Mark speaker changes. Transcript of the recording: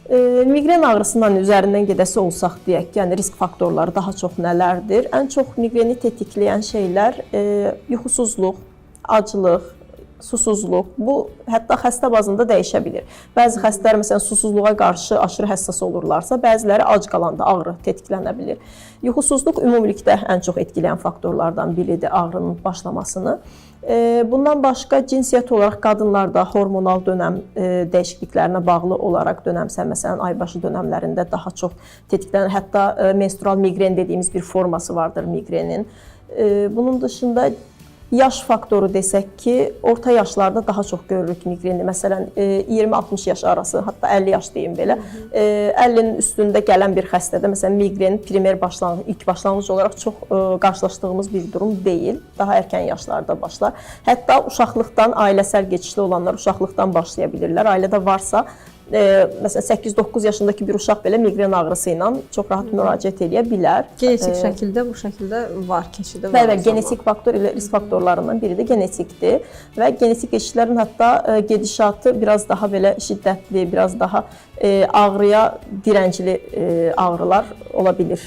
Speaker 1: Miqren ağrısından üzərindən gedəsi olsaq deyək ki, yəni risk faktorları daha çox nələrdir? Ən çox miqreni tetikləyən şeylər yuxusuzluq, aclıq, susuzluq. Bu hətta xəstə bazında dəyişə bilir. Bəzi xəstələr məsələn susuzluğa qarşı aşırı həssas olurlarsa, bəziləri ac qalanda ağrı tetiklənə bilir. Yuxusuzluq ümumilikdə ən çox etkiləyən faktorlardan biridir ağrının başlamasını. Bundan başqa cinsiyyət olaraq qadınlarda hormonal dönəm dəyişikliklərinə bağlı olaraq dönəmsəl, məsələn, aybaşı dönəmlərində daha çox tetiklənir. Hətta menstrual miqren dediyimiz bir forması vardır miqrenin. Bunun dışında yaş faktoru desək ki, orta yaşlarda daha çox görürük miqreni. Məsələn, 20-60 yaş arası, hətta 50 yaş deyim belə. 50-nin üstündə gələn bir xəstədə məsələn miqren primer başlanğıc, ilk başlanğıc olaraq çox qarşılaşdığımız bir durum deyil. Daha erkən yaşlarda başlar. Hətta uşaqlıqdan ailəsəl keçişli olanlar uşaqlıqdan başlaya bilirlər. Ailədə varsa, məsələn 8-9 yaşındakı bir uşaq belə miqren ağrısı ilə çox rahat müraciət eləyə bilər.
Speaker 2: Genetik şəkildə bu şəkildə var, keçidi var.
Speaker 1: Bəli,
Speaker 2: o zaman.
Speaker 1: Genetik faktor ilə risk faktorlarından biri də genetikdir və genetik keçişlərin hətta gedişatı biraz daha belə şiddətli, biraz daha ağrıya dirəncli ağrılar ola bilir.